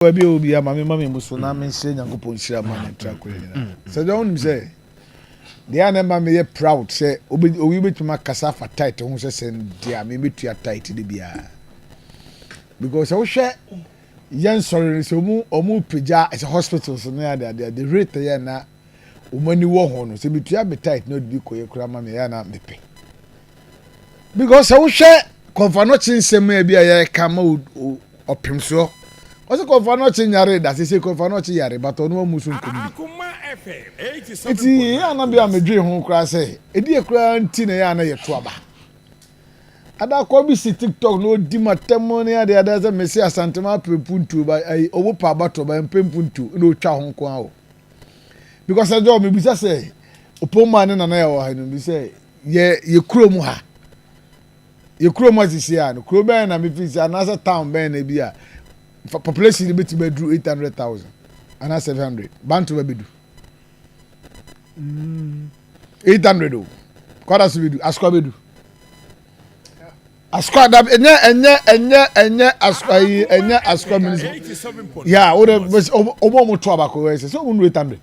Baabi a obi ama me ma me mu so na menhyɛ Nyankopɔn nhyira ma ne ntra koro nyinaa. Sɛ deɛ wonim sɛ deɛ a na ɛma meyɛ proud sɛ obi bɛtumi akasa afa tithe ho sɛ sɛ deɛ a mebɛtua tithe de biara. Because sɛ wohwɛ yɛn sɔre no sɛ ɔmu ɔmu pagya sɛ hospitals ne ade ade the rate yɛ na wɔn ani wɔ ho no, sɛ metua me tithe na ɔde bi kɔyɛ koraa ma me yɛ na mepɛ. Because sɛ wohwɛ Komfo Anokye nsɛm a bi a yɛka ma ɔpem soɔ, ɔsɛ Komfo Anokye nyare da sese Komfo Anokye yare, but ɔno amu so nkom bi. Nti yɛ ana bi a medwe ho koraa sɛ ɛdi koraa nti na yɛ ana yɛto aba. Adakɔ bi si TikTok na odi matam ne ade ade sɛ mese Asantema apɛ mpuntuo ba ayi ɔmo pa abato ba mpɛ mpuntuo na otwa ho nko ara o. Because ɛdɔ mebisa sɛ opoma ne nana yɛ wɔ ha no bi sɛ yɛ kurom ha, yɛ kurom ha sisi a no, kuro bɛn na mefi sɛ anaasɛ town bɛn na bi a population no bɛtumi aduru 800,000 anaa 700 banto ba bɛdu 800 o, kwada so bɛdu, Asokwa bɛdu, Asokwa da ɛnyɛ ɛnyɛ ɛnyɛ ɛnyɛ Asokwa yi, ɛnyɛ Asokwa municipal ya o de ɔmo to abako yɛ sɛ ɔmo nu 800.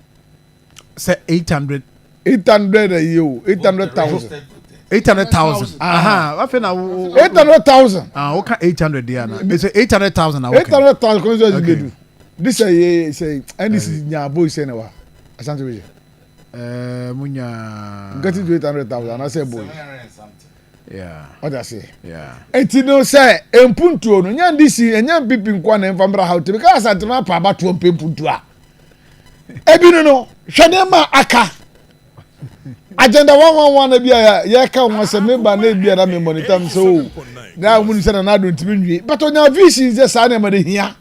Sɛ 800. 800 ayi o, 800,000. 800,000, aha, afei na wo 800,000. Ah, woka 800 deɛ na sɛ 800,000 na woka. 800,000 kɔn sɛ bɛdu this sɛ yɛ sɛ NDC nya voice sɛ na wa Asante Region. Munya getting to 800,000 anaasɛ boy. Ɔda se eti no sɛ mpuntuo no nya NDC ɛnya NPP nkoa na nfa mbra ha o, tèmi ká Asante ma pa abatoɔ mpɛ mpuntuo a ebi no hwɛ nneɛma aka Agenda 111 bi a yɛka ho asɛm meba na ebi a na me monitor m sɛ o na wɔn sɛ Nana Addo ntumi nwie, but ɔnya vision sɛ saa nneɛma de hia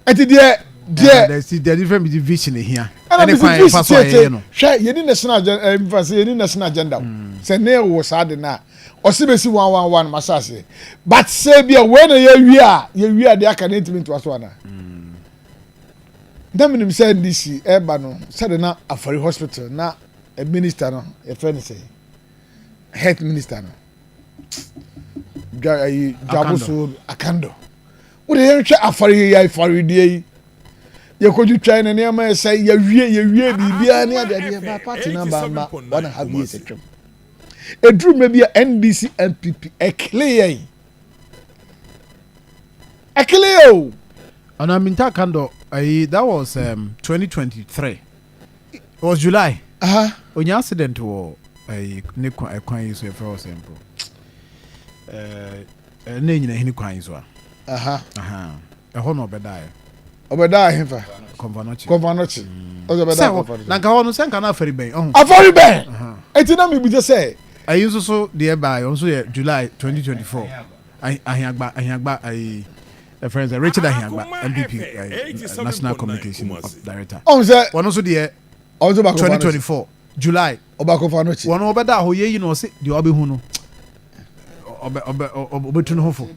ɛti deɛ. The difference between vision ehia ɛna ɛne kwan yɛfa so a yɛyɛ no. Hwɛ, yɛni national agenda, nfa sɛ yɛni national agenda o, sɛ ne wɔ saa de na ɔsi bɛsi 111 ma sa ase, but sɛ bi a wei na yɛwie a yɛwie a deɛ aka ne ntumi ntoa so ana na menim sɛ NDC ɛba no sɛde na Afari Hospital na minister no yɛfrɛ no sɛ health minister no dwa ayi dwabo Akandoh. Wode yɛnhwɛ Afari yi, Afari deɛ yi yɛkɔtwitwa ne nneɛma ɛsɛ yɛwie biribiara ne adeadeɛ ba party no aba ma 1.5 years atwam, ɛduru mmerɛ bi a NDC NPP ɛkele yɛn, ɛkele yɛ o. Ɔna Mintah Akandoh ayi, that was 2023, it was July. Onya accident wɔ ayi ne kwan ɛkwan yi so, yɛfrɛ wɔ sɛ mpo ɛɛ ne nyina hini kwan yi so a ɛhɔ na ɔbɛdaeɛ. Ɔbɛda ahemfa? Komfo Anokye. Komfo Anokye ɔsɛ ɔbɛda. Sɛ Komfo Anokye. Na nka hɔ no sɛ nka na afari bɛn ɔho. Afari bɛn, eti na mebisa sɛ Ayi nso so deɛ baeɛ, ɔno nso yɛ July 2024, Ahiagba ayi ɛfrɛ sɛ Richard Ahiagba, NPP ayi, national communication director. Ɔn sɛ wɔn nso deɛ ɔno nso ba Komfo Anokye. 2024 July. Ɔba Komfo Anokye. Wɔn ɔbɛda hɔ yɛyi na ɔse deɛ ɔbɛhu no ɔbɛ ɔbɛ ɔbɛtu ne ho fo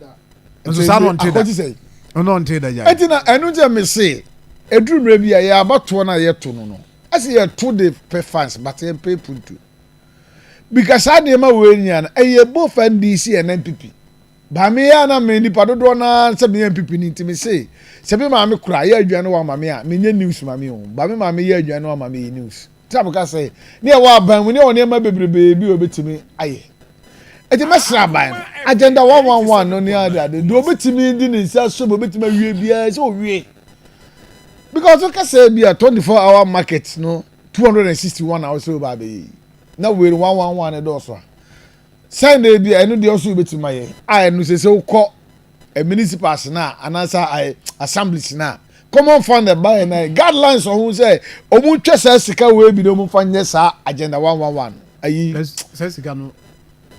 nso saa na ɔnte da. Akɔgye sɛ ɔno ɔnte da gya. Eti na ɛno nkyɛn me se eduru mmerɛ bi a yɛ abatoɔ no a yɛto no, ɛsɛ yɛto de pɛ fans, but yɛn pɛ puntu because saa nneɛma wei nyinaa no ɛyɛ both NDC and NPP. Baame yɛ ana me nipa dodoɔ naa sɛ meyɛ NPP ni, nti me se sɛ me maame kora yɛ aduane wɔ ama me a, menyɛ news ma me o, ba me maame yɛ aduane wɔ ama me yɛ news. Tí a mo ka sɛ ne yɛ wɔ aban mu ne yɛ wɔ nneɛma bebrebe bi wɔ ebetumi ayɛ, eti mɛsrɛ aban no Agenda 111 no ne ade ade deɛ obetumi di ne nsa so ma obetumi awie biara sɛ owie, because o kasa bi a 24 hour market no 261 a ɔsɛ ɔba abɛyɛ yi na wei no 111 dɔɔso a sɛn na ebi a ɛno deɛ ɔso obetumi ayɛ a ɛno sɛ wokɔ municipals na anaasɛ ayɛ assemblies na common fund ɛba yɛ na guidelines ɔho sɛ ɔmo twɛ saa sika wei bi na ɔmo fa nyɛ saa Agenda 111 ayi. Sɛ sika no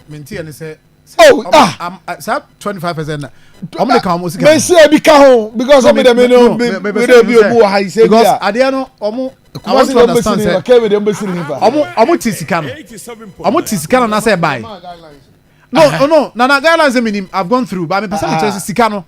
mente yɛ ne sɛ Oh, ah. Saa 25% na ɔmo de ka ɔmo sika. Mesi ebi ka ho because ɔmo de mi no mi mi de bi omu wɔ ha yi sɛ bi because a adeɛ no ɔmo I want to understand sɛ kɛmi de mbɛsi ne nifa. Ɔmo ti sika no, ɔmo ti sika no na sɛ ɛbae no, nana guidelines mi nim, I've gone through, but mi pɛ sɛ mi kyerɛ sɛ sika no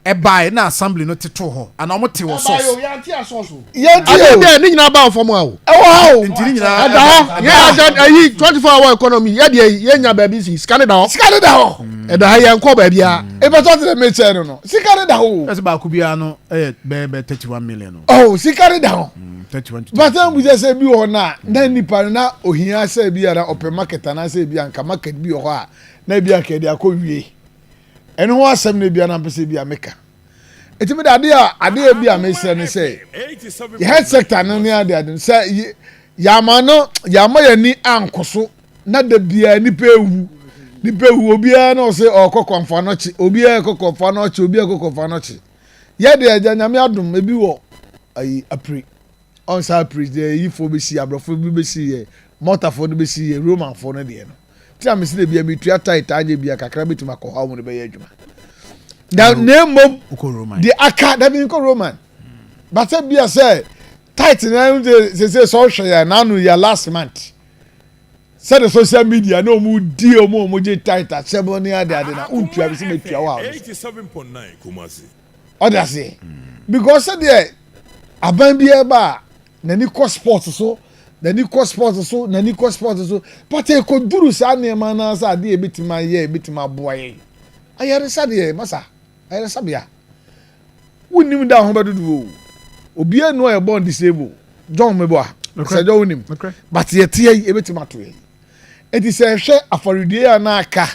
Ɛbae na assembly no te too hɔ anaa ɔmo te wɔ source. Ɛbae o, yɛante a source o. Yɛnte Ade o. dɛ ne nyinaa ba wɔ fam a o. Ɛwɔ ha o. Nti ne nyinaa Ɛda hɔ. Yɛ agya ayi 24 hour economy yɛ deɛ yɛ nya baabi si sika ne da hɔ. Sika ne da hɔ. Ɛda ha yɛn kɔ baabi a. Ebɛtɔ te dɛ mekyɛ no no. Sika ne da hɔ o. Ɛsɛ baako biara no ɛyɛ bɛyɛ bɛ 31 million o. Oh, sika ne da hɔ. 31 to But ɛn bisa sɛ bi wɔ hɔ na na nipa no na ohia sɛ bi a na ɔpɛ market anaasɛ bi a nka market bi wɔ hɔ a na bi a nka yɛde akɔ wie. Ɛno ho asɛm na ebia na mpɛ sɛ ebia meka. Eti mi de adeɛ a adeɛ bi a mesrɛ ne sɛ yɛ health sector no ne ade ade no sɛ yɛama no yɛama yɛn ani ankɔ so na da biara nipa ewu nipa ewu obiara na ɔsɛ ɔkɔ kɔnfa n'ɔkye obiara kɔ kɔnfa n'ɔkye obiara kɔ kɔnfa n'ɔkye yɛ deɛ agya nyame adom ebi wɔ ayi apiri. Ɔn saa priest deɛ ayifoɔ bɛsi aborɔfo bi bɛsi yɛ Maltafoɔ no bɛsi yɛ Romanfoɔ no deɛ no nti na mesi dɛ bia metua tithe anyɛ bia kakra bɛtumi akɔ hɔ a wɔn de bɛyɛ adwuma na na mmom deɛ aka dabi nkɔ Roman but sɛ bia sɛ tithe na ɛno de sese sɛ ɔhwɛ yɛ n'ano yɛ last month sɛde social media na wɔn di wɔn a wɔn gye tithe ahyɛbɔ ne ade ade na ntua bi sɛ metua wɔ a Ɔde aseɛ because sɛdeɛ aban biara ba a n'ani kɔ sports so n'ani kɔ sports so n'ani kɔ sports so but ɛkɔduru saa nneɛma no sɛ adeɛ ɛbɛtumi ayɛ ɛbɛtumi aboa yɛn ayaresa deɛ masa ayaresabea wonnim da ho bɛdodo o obiara nu a yɛbɔn disable John meboa sɛ John wonim but yɛteɛ yi ɛbɛtumi ato yɛn enti sɛ ɛhwɛ afɔredie a na aka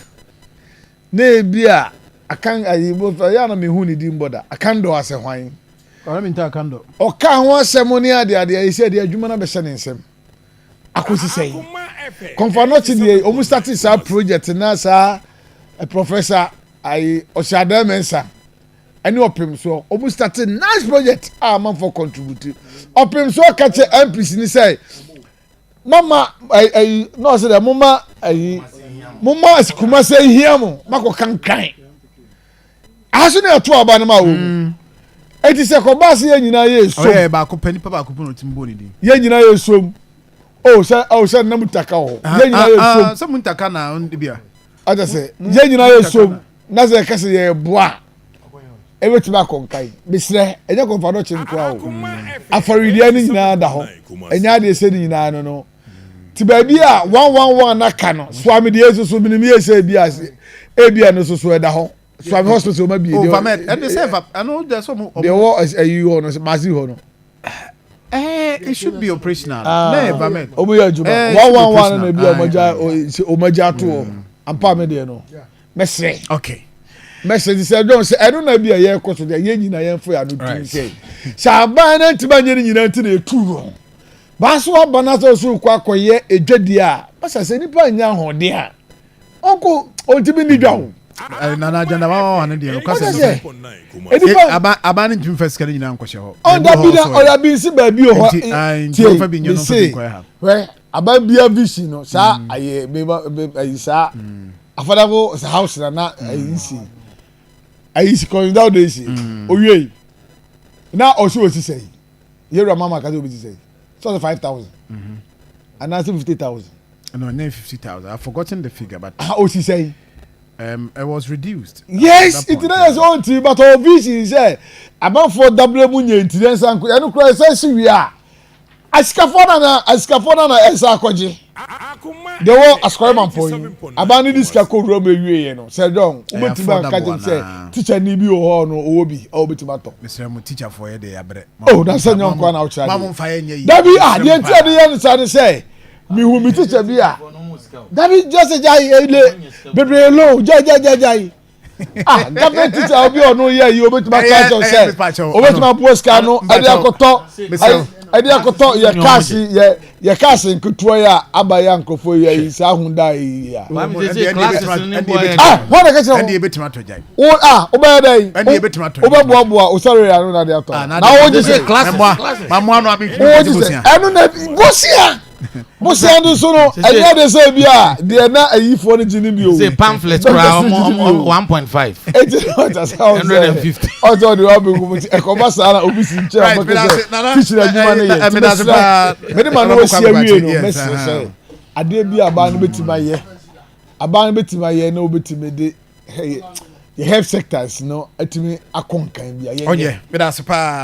Na ebia Akan ayi mo fɛ yɛ na mehu ne din bɔ da Akandɔ asɛ hwan? Kwame Minta Akandɔ. Ɔka ho asɛm ne ade ade ayi sɛ deɛ adwuma no abɛhyɛ ne nsam akɔsi sɛn? Kɔmfa nɔkye deɛ wɔn starte saa project na saa eh, professor ayi Ɔhyɛadan Mensah ɛne ɔpem soɔ wɔn starte nice project a amanfoɔ contribute ɔpem soɔ ka kyɛ MPs ni sɛ mama ayi na ɔsɛ dɛ moma ayi moma kumase hia mo makɔ kankan aso ne ɛto aba no ma wɔ mu mm. eti sɛ kɔba ase yɛn nyinaa yɛ esom ɔyɛ baako pɛ nipa baako pɛ na ɔtumi bɔ ne din yɛn nyinaa yɛ esom o oh, sɛ o oh, sɛ nna mutaka wɔ hɔ ah, yɛn nyinaa yɛ ah, esom ah, sɛ mutaka na ɔn bi a ɔtɛ sɛ yɛn nyinaa yɛ esom na sɛ ɛka sɛ yɛ boa ɛbɛtumi akɔ nkan mesrɛ ɛnyɛ kɔmfa no kye nkoa o afɔredeɛ no nyinaa da hɔ ɛnyɛ adeɛ sɛ ne nyinaa no no ti baabi a 111 na ka no soame deɛ soso menim yɛ sɛ ebi ase ebi a no soso ɛda hɔ soame hospital ma bie deɛ wɔ ɛyi hɔ no mazi hɔ no Eh, it should be operational. Ah, na ɛba Ɔmo yɛ adwuma. 111 na ebi a ɔmo agya ɔmo agya ato hɔ. Ampa mi deɛ no. Mɛsrɛ. Okay. Mɛsrɛ ti sɛ dɔn sɛ ɛno na bi a yɛrekɔ so deɛ yɛn nyinaa yɛn fo yɛ ano tumi sɛ sɛ aban na ntoma nyɛ ne nyinaa nti na etu no. Baaso aba na sɛ ɔso kɔ akɔyɛ edwadie a basa sɛ nipa nya ahoɔden a ɔnko ɔntumi ni dwa o. Nana agenda wa wa ne deɛ ɔka sɛ sɛ aba aba ne ntumi fɛ sika ne nyinaa nkɔhyɛ hɔ. Ɔnda bi na ɔyɛ bi nsi baabi wɔ hɔ tie bi se hwɛ aban bia vision no saa mm. ayɛ beba ayi saa mm. affordable house na na ayi nsi ayi si kɔnda ɔda esi mm. owie yi na ɔsi osi sɛ yi yɛwura mama kasa obi si sɛ yi sɛ ɔsɛ 5000 anaasɛ 50,000. No, not 50,000. I've forgotten the figure, but. Ah, osi sɛ yi. It was reduced. Yes, it is on TV, but our vision is eh, abanfoɔ dabere mu nye nti nsa nko ɛno kura ɛsɛ si wie a asikafoɔ na na asikafoɔ na na ɛsɛ akɔgye deɛ wɔ asukɔrɔ ma mpɔ yi aban ne de sika kɔ wura mu ewie yɛ no sɛ dɔn wobɛtumi anka kyɛm sɛ tikya ni bi wɔ hɔ no ɔwɔ bi a wobɛtumi atɔ. Mesrɛ mo tikyafoɔ yɛ de abrɛ. Oh, na sɛ nyɛ nkoa na wokyerɛ adeɛ. Dabi ah deɛ nti a de yɛ no saa ne sɛ mehu me tikya bi a dabi gye sɛ gyae ele bebree lo gyae gyae gyae gyae ah government teacher obi a ɔno yɛ yi obetumi aka kyɛw sɛ obetumi aboa sika no ɛde akɔtɔ ɛde akɔtɔ yɛ kaasi yɛ yɛ kaasi nketewa yi a aba yɛ nkurɔfoɔ yi ayi saa ahunda yi a. ah wɔn na kɛkyerɛ wɔn wo ah wobɛyɛ dɛ yi wobɛboaboa osɔre ano na de atɔ na wogye sɛ wogye sɛ ɛno na bosia. Bosea no nso no, ɛnyɛ de sɛ bi a deɛ na ayifoɔ no gye no bi o. Sɛ pamphlet koraa ɔmo 1.5. Eti ɔta sɛ ɔsɛ ɔsɛ ɔde wa bɛ nkum ti ɛkɔba saa na obi si nkyɛn ɔmo kɛ sɛ tikyi na adwuma no yɛ ti bɛsrɛ mede ma no wɔsi awie no mɛsrɛ sɛ adeɛ bi a abaa no bɛtumi ayɛ abaa no bɛtumi ayɛ na obɛtumi de ɛyɛ. Yɛ health sectors no atumi akɔ nkan bi a yɛnyɛ. Ɔnyɛ meda ase paa.